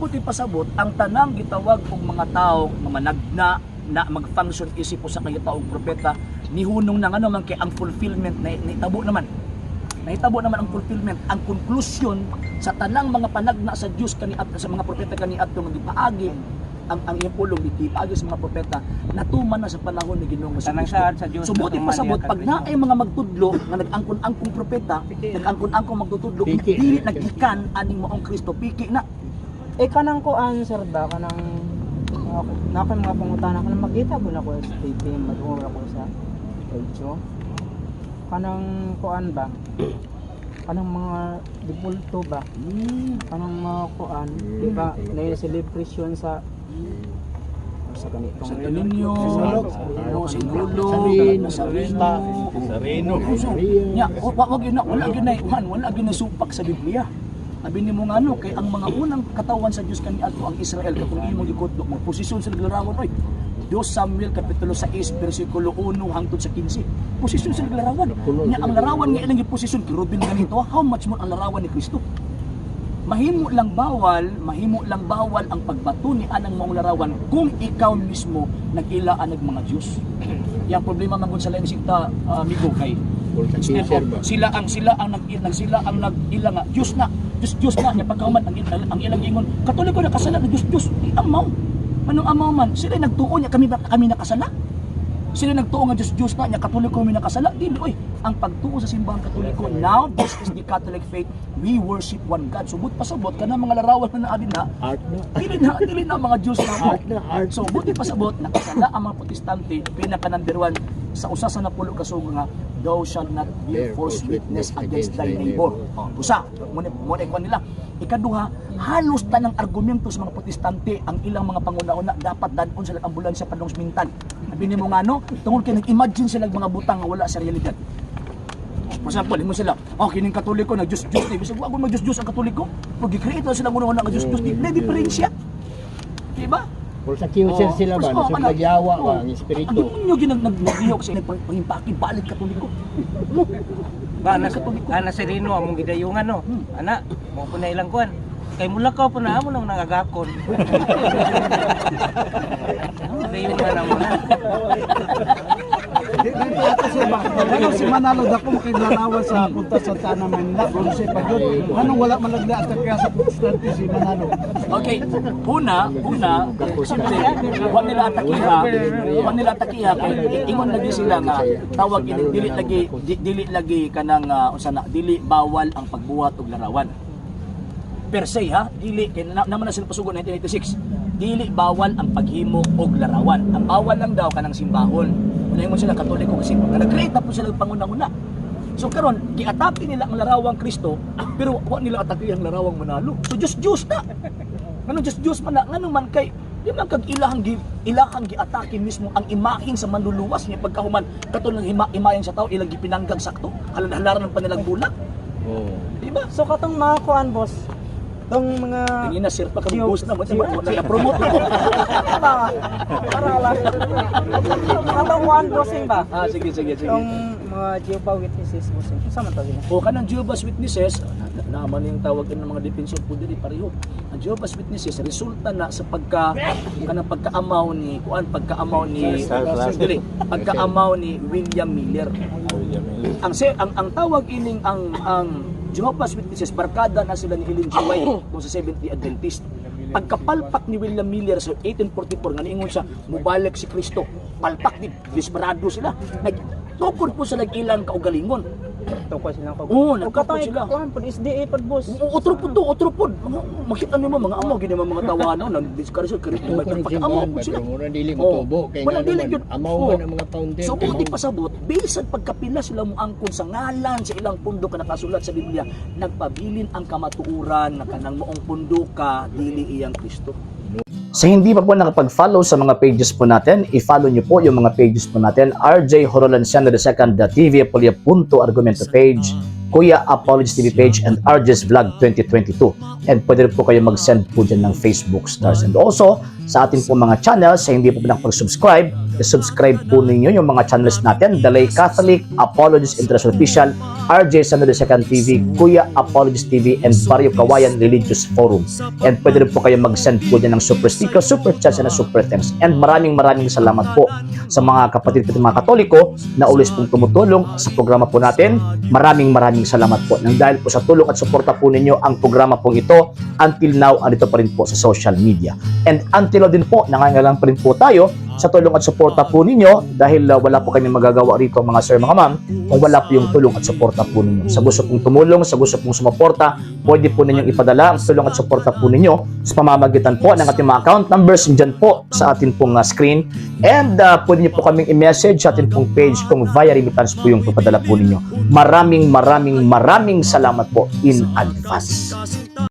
Buot pasabot, ang tanang gitawag og mga tao nga managna na mag-function isip usa ka taong propeta, nihunong na, ngano man kay ang fulfillment na nahitabo naman. Nahitabo naman ang fulfillment, ang conclusion sa tanang mga panagna sa Dios kani sa mga propeta kaniadto nga gipaagi ang iyang pulong, gipaagi sa mga propeta, natuman na sa panahon ni Ginoong Tanang Kristo. saad sa Dios. So buti pasabot, pag naay mga magtudlo nga nag-angkon-angkong propeta, nag-angkon-angkong magtutudlo, Piki. dili naggikan aning maong Kristo, piki na. Eh kanang kuan, sir, ba kanang na ako mga pangutana, kanang makita ko na ko sa TV, madungog ako sa radyo, kanang kuan ba, kanang mga dibulto ba, kanang mga kuan, di ba, na celebration sa ganitong Sa Niño, no, sa Sinulog, Sarino, sa Reno. Sarino. Nya, wa gyud na, wala gyud na kuan, wala gyud na supak sa Biblia. Abi nimo nga ano, kay ang mga unang katawan sa Dios kaniadto ang Israel, katong imong gikutlo, magposisyon sa larawan oy. 2 Samuel kapitulo 6 bersikulo 1 hangtod sa 15. Posisyon sa larawan. Nya ang larawan nga ilang giposisyon kerubin ganito, how much more ang larawan ni Kristo? Mahimo lang bawal ang pagbato ni anang maong larawan kung ikaw mismo nag-ila anag mga Diyos. Yang problema man gud sa laing sikta, amigo, kay instead of, sila ang nag-ila nga Diyos na, Diyos Diyos na nya pagkahuman ang ilang ingon, Katoliko nakasala na Diyos Diyos. Eh, amaw. Manong amaw man sila nagtuo niya, kami kami nakasala. Sila nagtuo nga Diyos Diyos na niya, Katoliko mi nakasala. Dili oy. Ang pagtuo sa simbahang Katoliko, now this is the Catholic faith, we worship one God. Subot pasabot kana mga larawan na naa na Art na. dili na mga Diyos na mo. Art na, art. So buti pasabot nakasala ang mga Protestante, pinaka number one sa usa sa 10 ka sugo nga "Thou shalt not bear false witness against thy neighbor." Oh, usa, mo na ikuan nila. Ikaduha, halos tanang argumento sa mga Protestante, ang ilang mga panguna-una, dapat dadon sila ang ambulansya padung sa mental. Abi nimo nga no, tungod kay nag-imagine sila og mga butang nga wala sa realidad. For example, mo sila, "Oh, kining Katoliko nag Diyos Diyos ni." Bisag wa mag Diyos Diyos ang Katoliko. Pag gi-create na sila una-una nga Diyos Diyos, di na diferensya. Di ba? Or sa accuser sila ba, Oh, sa nagyawa ba, ang espiritu. Ang demonyo ginag naglihok sa ilang pangimpaki balik Katoliko. Mo. Ba na Balik Katoliko. Ana Sereno among gidayungan no. Ana, mo po na ilang kuan. Kay mulakaw po na amo nang nagagakon. Gidayungan na mo na. Ano si Manalo dako makiglarawan sa punta sa Tana Manila, bronze pa yun. Anong wala man lagla at kaya sa Protestante si Manalo? Okay, una, siyempre, wa nila atakiha kay ingon lagi sila nga tawag ini dili lagi dili lagi kanang unsa na, dili bawal ang pagbuhat og larawan. Per se ha, dili kay naman na sila pasugo 1986. Dili bawal ang paghimo og larawan. Ang bawal lang daw kanang simbahon. Una ingon sila Katoliko kasi nga nag-create na po sila og panguna-una. So karon giatake nila ang larawang Kristo, pero wa nila atake ang larawang Manalo. So Diyos Diyos na. Ngano Diyos Diyos man na, ngano man kay di man kag ilahang giatake mismo ang imahin sa manluluwas niya, pagkahuman katong imahin sa tao ilang gipinanggang sakto halal-halaran ng panilang bulak. Oh. Di ba? So katong mga kuan, boss, tong mga Tingin na sir pa kami boss na mo na promote ako. Para lang katong kuan, bossing ba? Ah, sige sige sige. Tong mga Jehovah Witnesses, bossing, unsa man to sila? O kanang Jehovah's Witnesses, naman yung tawag ng mga defensor po diri pareho. Ang Jehovah's Witnesses resulta na sa pagka kanang pagkaamaw ni kuan, pagkaamaw ni dili, pagkaamaw ni William Miller. Ang se, ang tawag ining ang Jehovah's Witnesses, barkada na sila ni Ellen G. White kung sa Seventh-day Adventist. Pagkapalpak ni William Miller sa 1844 nga niingon siya mubalik si Kristo, palpak di desperado sila. Nagtukod po sa ilang kaugalingon. Tukod silang kog. Oo, Ug nagtukod katong sila. kuan pod, SDA pod, boss. Oo, otro pod to, otro pod. Makita nimo mga amo gini mga tawano nang discourage Kristo Tukod ng pagkaamo simbahan po ba, sila. pero mura dili Oo. motubo. Kay Wala nga dili naman, gyud. amaw Oo. man ang mga founder. So buti amaw. pasabot, bisan pagkapila sila moangkon sa ngalan sa ilang pundo ka nakasulat sa Biblia, nagpabilin ang kamatuoran na kanang moong pundo ka dili iyang Kristo. Sa hindi pa po nakapag-follow sa mga pages po natin, i-follow nyo po yung mga pages po natin. RJ Horolanciano II, the TV Apolia Punto Argumento page, Kuya Apologies TV page, and RJ's Vlog 2022. And pwede rin po kayo mag-send po dyan ng Facebook stars. And also, sa ating po mga channels, sa hindi po nakapag-subscribe, i-subscribe po ninyo yung mga channels natin, The Lay Catholic, Apologies International Official, RJ Sano the Second TV, Kuya Apologist TV, and Barrio Kawayan Religious Forum. And pwede rin po kayo mag-send po dyan ng super sticker, super chat, and super thanks. And maraming maraming salamat po sa mga kapatid ko, mga Katoliko na always pong tumutulong sa programa po natin. Maraming maraming salamat po. Nang dahil po sa tulong at suporta po ninyo ang programa pong ito, until now, andito pa rin po sa social media. And until now din po, nangangailangan pa rin po tayo sa tulong at suporta po ninyo dahil wala po kami magagawa rito, mga sir, mga ma'am, kung wala po yung tulong at suporta po ninyo. Sa gusto pong tumulong, sa gusto pong sumuporta, pwede po ninyong ipadala ang tulong at suporta po ninyo sa pamamagitan po ng ating mga account numbers dyan po sa atin pong screen. And pwede niyo po kaming i-message sa atin pong page kung via remittance po yung papadala po ninyo. Maraming maraming maraming salamat po in advance.